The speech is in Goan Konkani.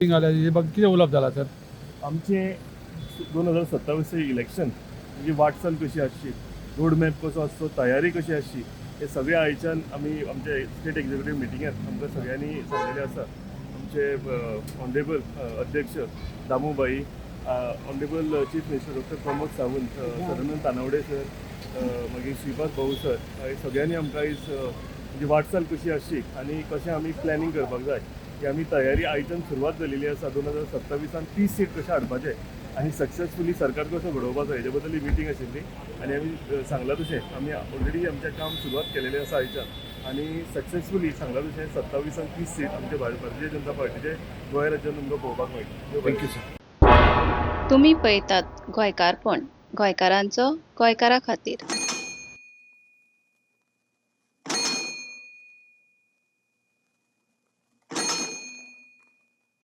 कितें उलोवप जालां सर? आमचे 2027 इलेक्शन म्हणजे वाटचाल कशी आसची, रोड मॅप कसो आसचो, तयारी कशी आसची, हे सगळे आयच्यान आमी आमचे स्टेट एक्झिक्युटीव मिटिंगेत आमकां सगळ्यांनी सांगलेलें आसा. आमचे ऑनरेबल अध्यक्ष दामू भाई, honourable chief minister doctor Pramod Sawant, Sadanand Tanavade sir, मागीर श्रीपाद भाऊ सर, हे सगळ्यांनी आमकां आयज म्हणजे वाटचाल कशी आसची आनी कशें आमी प्लॅनिंग करपाक जाय ही आमी तयारी आयच्यान सुरवात जालेली आसा. 2027आन 30 सीट कशें हाडपाचें आनी सक्सेसफुली सरकार कसो घडोवपाचो हेजे बद्दल ही मिटींग आशिल्ली. आनी आमी सांगलां तशें आमी ऑलरेडी आमचें काम सुरवात केलेलें आसा आयच्यान आनी सक्सेसफुली सांगलां तशें 27आन 30 सीट आमचे भारतीय जनता पार्टीचे गोंय राज्यान तुमकां पळोवपाक मेळटलें. Thank you sir. तुमी पळयतात गोंयकारपण, गोंयकारांचो गोंयकारा खातीर.